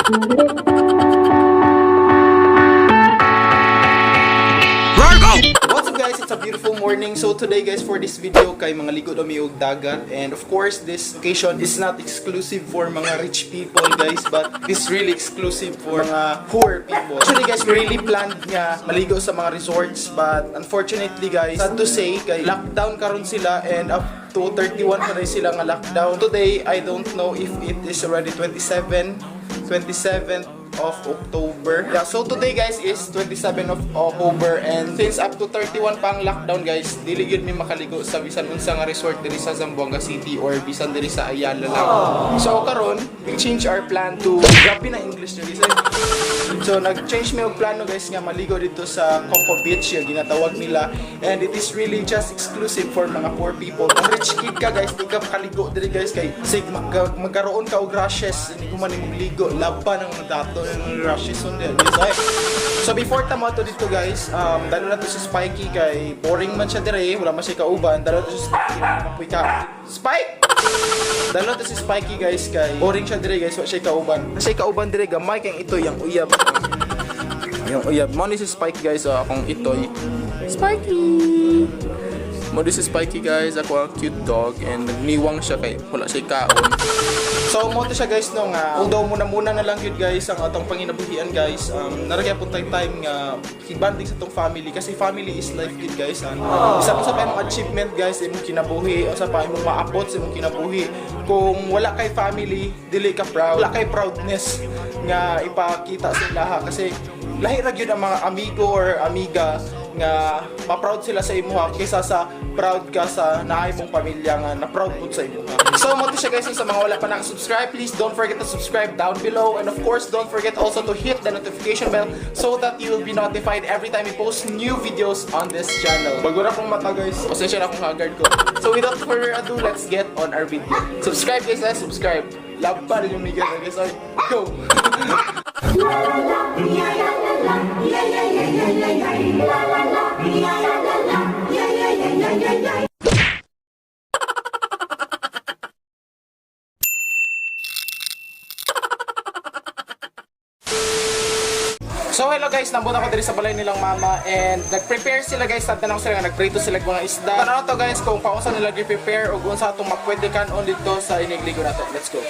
What's up, guys? It's a beautiful morning. So today, guys, for this video kay mga ligo daw mi og dagat, and of course this occasion is not exclusive for mga rich people, guys, but this really exclusive for mga poor people. Actually, guys, we really planned nga maligo sa mga resorts, but unfortunately, guys, sad to say kay lockdown karon sila and up to 31 pa rin sila nga lockdown. Today, I don't know if it is already 27th of October. Yeah, so today, guys, is 27 of October and since up to 31 pa ang lockdown, guys, dili gyud mi makaligo sa bisan unsa nga resort diri sa Zamboanga City or bisan diri sa Ayala lang. So karon, we change our plan to, grabe na English niyo, guys. So nag-change mi og plano, guys, nga maligo dito sa Coco Beach yung ginatawag nila, and it is really just exclusive for mga poor people. Kung rich kid ka, guys, di ka makaligo diri, guys, kay sig magkaroon ka og rashes hindi ko man imong ligo, laban ang mga dato ng rashes on guys. Ay. So before ta mo dito, guys, dalo na to si Spikey kay boring man siya dire, wala man siya kauban, dalo to si Spikey, mapuy ka. Spike! Dalo to si Spikey, guys, kay boring siya dire, guys, wala siya kauban. Siya kauban dire gamay kay ito yung uyab. Yung uyab. Mo ni si Spike, guys, oh, akong itoy. Spikey! Mo ni si Spikey, guys, ako ang cute dog and nagniwang siya kay wala siya kaon. So mo to siya, guys, no, nga although muna-muna na lang yun, guys, ang atong panginabuhian, guys, naa ra gyapon tay time nga bonding sa atong family kasi family is life gid, guys. And isa pa sa pa imong achievement, guys, imong kinabuhi, usa pa imong maabot sa imong kinabuhi. Kung wala kay family, dili ka proud. Wala kay proudness nga ipakita sa ilaha kasi lahi ra gyud ang mga amigo or amiga nga ma-proud sila sa imuha kaysa sa proud ka sa naay mong pamilya nga na proud pud sa imuha. So mo to siya, guys, sa mga wala pa naka-subscribe, please don't forget to subscribe down below and of course don't forget also to hit the notification bell so that you will be notified every time we post new videos on this channel. Bago na akong mata, guys. Pasensya na akong haggard ko. So without further ado, let's get on our video. Subscribe, guys, eh, subscribe. Love pa rin yung Miguel, guys. Ay, go! La la la, la la la, yeah yeah yeah yeah yeah yeah. La la la, la la la, yeah yeah yeah yeah yeah yeah. So hello guys, nambot ako diri sa balay nilang mama and nag-prepare sila, guys, tanaw sila nga nagprito sila og mga isda. Tanaw to, guys, kung paunsa nila gi-prepare ug unsa atong mapwede kan-on dito sa inigligo nato. Let's go.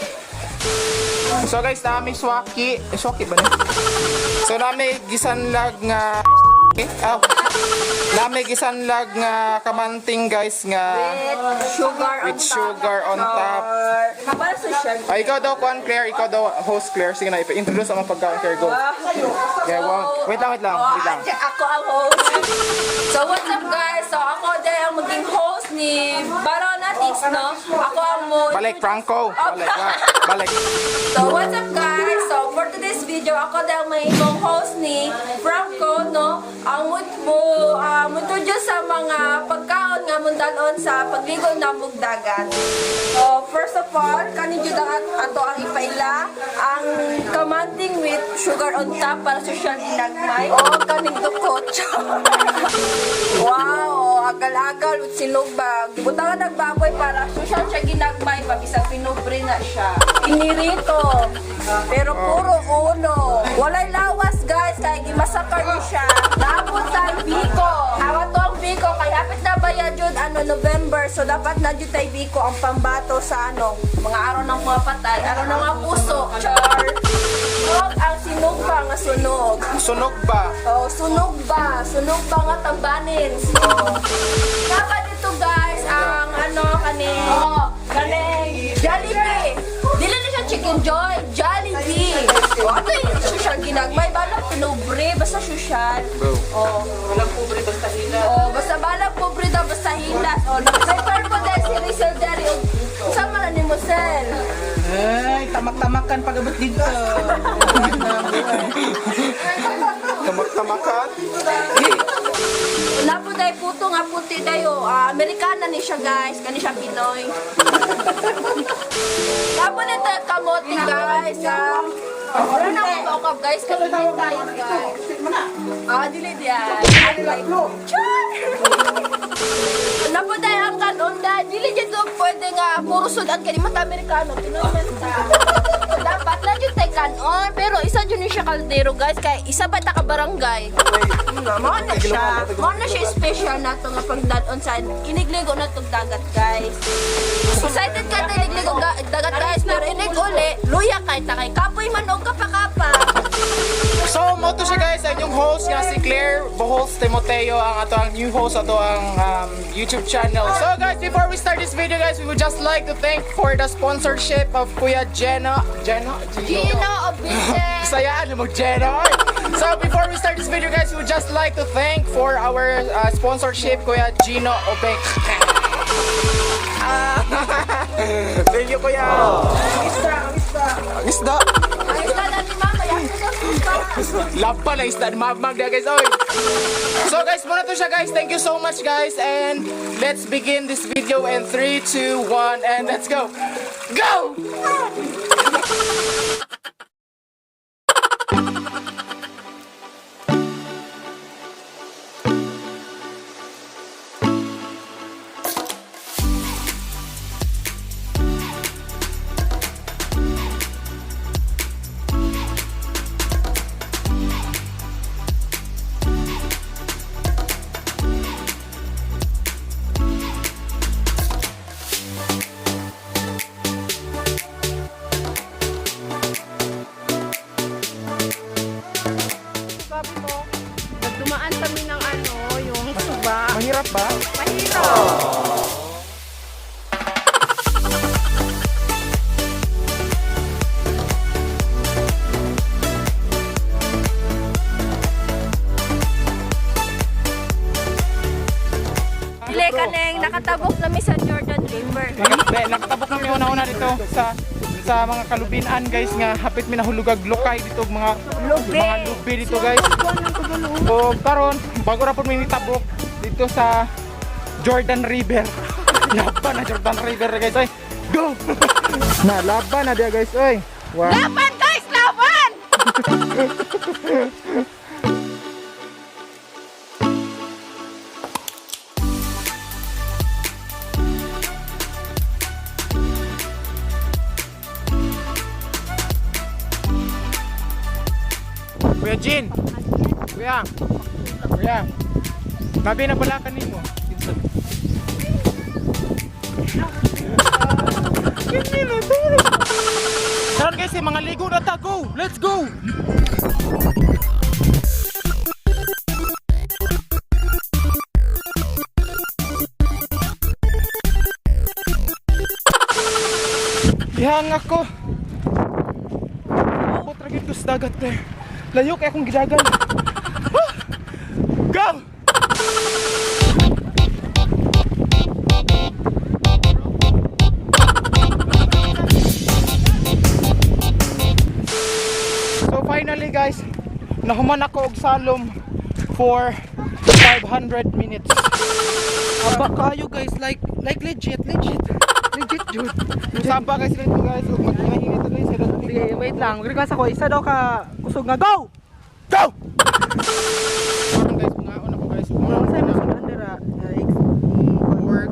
So guys, nami swaki, eh, swaki ba ni? So nami gisanlag nga eh, aw. Nami gisanlag nga kamanting, guys, nga With sugar on with top. Sugar on top. Para sa siya. Ay, ikaw daw, Kuan Claire, ikaw daw, host Claire. Sige na, ipa-introduce ang mga pagkain, Claire, go. Yeah, one. Wait lang, wait lang, wait lang. Ako ang host. So what's up, guys? So ako din ang maging host ni Baronatics, no? Ako ang mo Balik, Franco. Balik, balik. So what's up, guys? So for today's video, ako din ang magiging host ni Franco, no? Ang mo mo sa mga pagkaon nga mundalon sa pagligo namog dagat. So first of all, kani jud ang ato ang ipaila ang kamanting with sugar on top para social ginagmay o kaning dukot. Wow, agal-agal with sinugba. Gibutangan ng baboy para social siya ginagmay pa bisag pinubre na siya. Inirito. Pero puro ulo. Walay lawas, guys, kay gimasakar ni siya. Naabot tayo biko. Awa to ang biko kay hapit na ba jud ano November, so dapat na jud tay biko ang pambato sa ano mga araw ng mga patay, araw ng mga puso. Char. Og ang sinugba nga sunog. Sunog ba? Oh, sunog ba? Sunog ba nga tambanin? Oh. Dapat dito, guys, ang ano kani oh, kani Jollibee. Dili na siya Chicken Joy, Jollibee. Oh, ato yung social ginagmay, balang pinubre, basta social. Bro. Oh. Walang pobre basta hila. Oh, basta balang pobre daw, basta hilas. Oh, nag-prepare ko dahil si Rizal Derry. Sama na ni Mosel. Ay, tamak-tamakan pag-abot dito. Tamak-tamakan? Wala po dahil puto nga puti dayo. Ah, Amerikana ni siya, guys. Kani siya Pinoy. Tapos na tayo kamote, guys. Ah. Wala na akong maukap, guys. Kasi hindi tayo, guys. Ah, dili diyan. Char! Wala po dahil ang kanon dahil. Dili dyan to pwede nga puro sudan kani mata Amerikano. Pinoy man ta. Dapat na dyan tayo kanon. Pero isa jud ni siya kaldero, guys, kay isa ba ta ka barangay. Mao na siya. Mao na siya special nato nga pagdad-on sa inigligo na tog dagat, guys. Excited ka ta inigligo dagat, guys, pero inig uli, luya kay ta kay kapoy man og kapakapa. So, mo to siya, guys, ang inyong host nga si Claire Bohols Timoteo, ang ato ang new host ato ang YouTube channel. So guys, before we start this video, guys, we would just like to thank for the sponsorship of Kuya Jenna. Jenna? Gino Obite. Sayaan mo, Jenna. So before we start this video, guys, we would just like to thank for our sponsorship, Kuya Gino Obek. Ah, thank you, Kuya. Isda, ang isda. Ang isda. Ang isda na ni Mama, yan ko sa Laban na isda ni Mama guys. Oy. So guys, muna to siya, guys. Thank you so much, guys, and let's begin this video in 3, 2, 1 and let's go. Go! Sabi mo, nagdumaan kami ng ano, yung suba. Mahirap ba? Mahirap. Dili ka neng nakatabok nami sa Jordan River. Hindi, nakatabok kami una-una dito sa mga kalubinan, guys, nga hapit mi nahulugag lukay dito mga Lubi. mga lubi dito, guys. O karon bago ra pud mi nitabok dito sa Jordan River. Laban na Jordan River, guys, ay. Go! Na laban na dia, guys, oy. Wow. Laban, guys, laban! Kuya Jin. Kuya. Kuya. Mabi na pala kanimo. Karon, guys, eh, mga ligo na ta. Go! Let's go! Dihang ako. Ako tragid ko sa dagat, Claire. Layo kay akong gidagan. Ah! Go! So finally, guys, nahuman ako og salom for 500 minutes. Aba kayo, guys, like legit, legit. Legit, dude. Saba guys dito, guys, ug maghingi to, guys. Sige, wait lang. Request ako, isa daw ka kusog nga. Go! Go! Karon, guys, mga ako, guys. Ang sa mo sa dira, Pork,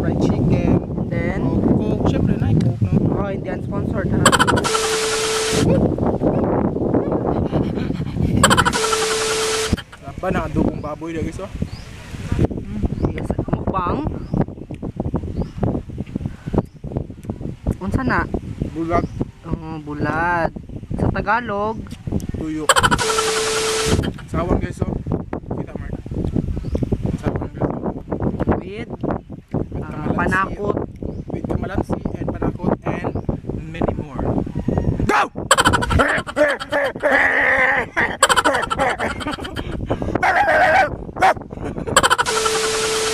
fried chicken, then, o Coke, syempre na Coke, no. oh, hindi yan sponsored ha. Laban na adobong baboy da, guys, oh. Yes, mukbang. Unsa na? Bulag, Oh, bulad. Sa Tagalog, tuyo. Sawan, guys, oh. Kita, Mark. Sawan, guys, oh. with With kamalansi, panakot. with kamalansi and panakot and many more. Go!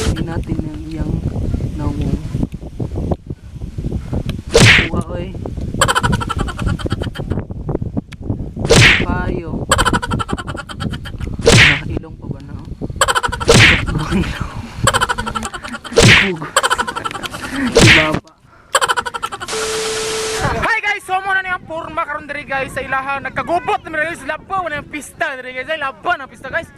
Hindi natin yung iyang nawong. Kuha oy. Kayo. Nakailong pa ba na? Oh? Ang ilong. Hugos. Ibaba. Hi guys, so mo na niyang porma karon diri, guys, sa ilaha nagkagubot na mi, guys, labaw na yung pista diri, guys, ay laban ang pista, guys.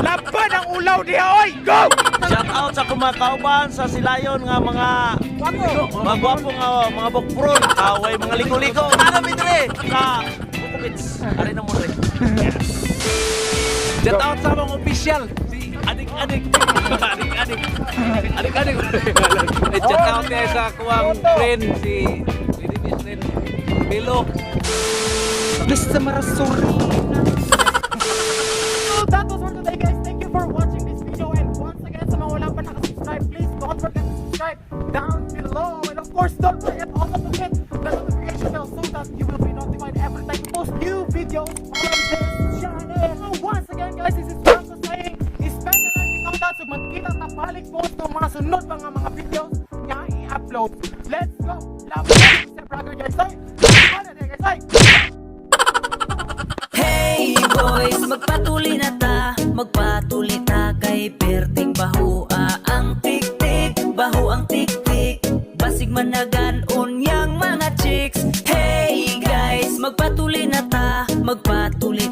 Laban ang ulaw diha oy! Go! Shout out sa kumakauban sa Silayon nga mga mga gwapo nga mga bokpron, kaway mga liko-liko. Ano mi dire sa Bukubits. Ari na mo dire. Shout out sa mga official si Adik Adik. Adik Adik. Adik Adik. Shout out kay sa kuwang friend si Lady Miss Ren Milo. Basta marasurina. So that was for today, guys. Thank you for watching this video, and once again, sa mga wala pa nakasubscribe, please don't forget to subscribe down below. And of course, don't forget also to hit the notification bell so that you will be notified every time we post new videos on this channel. So once again, guys, this is Franco saying, spend the life without that. So magkita ta balik po sa mga sunod pa nga mga videos nga i-upload. Let's go! Love sa vlogger, guys. Ay! Ano guys? Ay! Hey boys, magpatuli na ta. Magpatuli ta kay perting bahua ang tik-tik. Baho ang tik-tik. Basig managan unyang mga chicks. Hey guys, magpatuli na ta. Magpatuli